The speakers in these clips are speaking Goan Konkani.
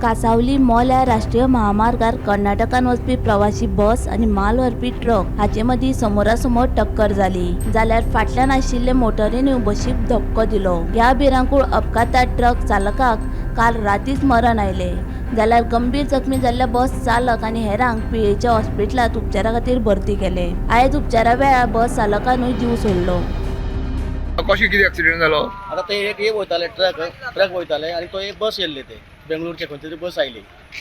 कासावली मोल्या राष्ट्रीय महामार्गार कर्नाटकान वचपी प्रवासी बस आनी माल व्हरपी ट्रक हाचे मदीं समोरासमोर टक्कर जाली. जाल्यार फाटल्यान आशिल्ले मोटरीनूय बशीक धपको दिलो. ह्या भिरांकूळ अपघातांत ट्रक चालकाक काल रातीच मरण आयलें. जाल्यार गंभीर जखमी जाल्ल्या बस चालक आनी हेरांक पिळयेच्या हॉस्पिटलांत उपचारा खातीर भरती केले. आयज उपचारा वेळार बस चालकानूय जीव सोडलो. कशें कितें एक्सिडेंट जालो? आता ते एक हे वयताले, ट्रक ट्रक वयताले आनी तो एक बस येयल्ले, ते बेंगलोरचे खंयचे तरी बस आयली,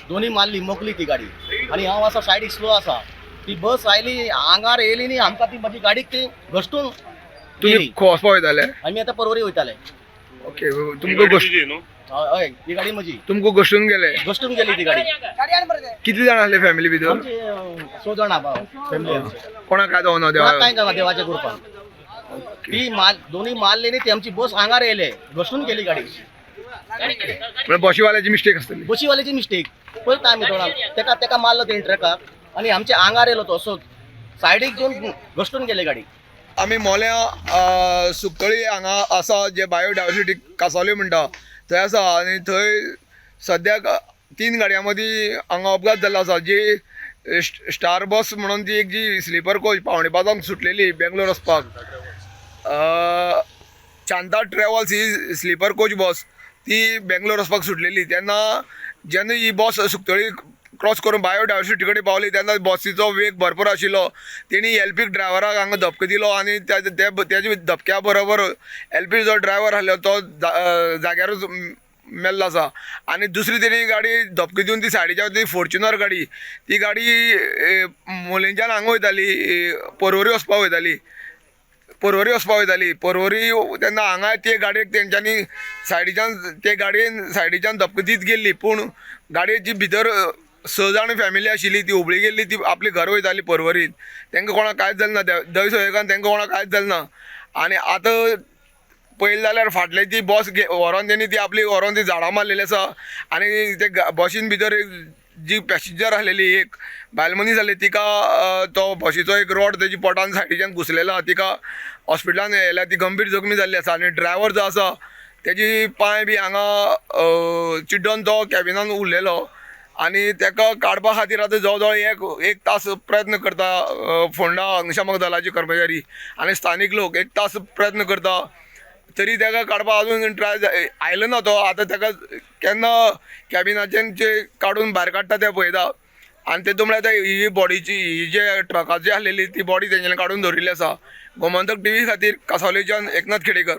दोनी मारली, मोखली ती गाडी. आनी हांव आसा सायडीक स्लो आसा, ती बस आयली आंगार येयली न्ही आमकां, ती म्हाजी गाडीक ती घसटून तुमी गेली. खंय वचपा वयताले? आमी आतां परवरी वयताले. ओके, तुमकां घस हय हय, ही गाडी म्हजी. तुमकां घसटून गेले? घसटून गेली ती गाडी. कितली जाणां आसले फॅमिली भितर? आमची स जाणां फॅमिली आमची. कोणाक काय जावना? कोणाक देवा कांय जावना देवाच्या कृपान. ती मार दोनी मारली न्ही ती आमची बस आंगार येयले, घसटून गेली गाडी. म्हळ्यार बशीवाल्याची मिस्टेक आसतली. बशीवाल्याची मिस्टेक. पळयता आमी तोंडाक तेका, तेका मारलो तेणी ट्रकाक आनी आमच्या आंगार येयलो तो असोच सायडीक येवन घसटून गेली गाडी. आमी मोल्यां सुकतळी हांगा आसा, जे बायोडायवर्सिटी कासावली म्हणटा थंय आसा आनी थंय सद्याक तीन गाडयां मदीं हांगा अपघात जाल्लो आसा. जी स्टार बस म्हणून ती एक जी स्लिपर कोच 4:45 सुटलेली बेंगलोर वचपाक, शांता ट्रॅव्हल्स ही स्लिपर कोच बस ती बेंगलोर वचपाक सुटलेली. तेन्ना जेन्ना ही बस सुकतळी क्रॉस करून बायोडायवर्सिटी कडेन पावली तेन्ना बसीचो वेग भरपूर आशिल्लो. तेणी एल पी ड्रायव्हराक हांगा धपको दिलो आनी तेज्या धपक्या बरोबर एल पी जो ड्रायव्हर आसलो तो जाग्यारूच मेल्लो आसा. आनी दुसरी तेणी गाडी धपको दिवन ती सायडीच्या ती फॉर्च्युनर गाडी, ती गाडी मोलेंच्यान हांगा वयताली, परवरी वचपाक वयताली, परवरी वचपाक वयताली परवरी. तेन्ना हांगा ते गाडयेक तेंच्यांनी सायडीच्यान ते गाडयेन सायडीच्यान धपको दीत गेल्ली, पूण गाडयेची भितर स जाण फॅमिली आशिल्ली ती हुबळी गेल्ली. ती आपली घर वयताली परवरीत. तांकां कोणाक कांयच जालें ना. दैव संयोगान तांकां कोणाक कांयच जालें ना. आनी आतां पळयलें जाल्यार फाटले ती बस व्हरोन तेणी ती आपली व्हरोन ती झाडां मारलेली आसा. आनी ते बसीन भितर जी पॅसेंजर आसलेली, एक बायल मनीस आसली, तिका तो बशीचो एक रोड तेजी पोटान सायडीच्यान घुसलेलो आहा. तिका हॉस्पिटलान व्हेल्या, ती गंभीर जखमी जाल्ली आसा. आनी ड्रायव्हर जो आसा तेजी पांय बी हांगा चिड्डोन तो कॅबिनान उरलेलो आनी तेका काडपा खातीर आतां जवळ जवळ एक एक तास प्रयत्न करता. फोंडा अग्निशामक दलाचे कर्मचारी आनी स्थानीक लोक एक तास प्रयत्न करता तरी तेका काडपाक अजून ट्राय आयलो ना तो. आतां तेका केन्ना कॅबिनाच्यान जे काडून भायर काडटा ते पळयता. आनी तेतून म्हळ्यार आतां ही बॉडीची, ही जे ट्रकाची आसलेली ती बॉडी तेंच्यांनी काडून दवरिल्ली आसा. गोमंतक टीव्ही खातीर कासावलेच्यान एकनाथ खेडेकर.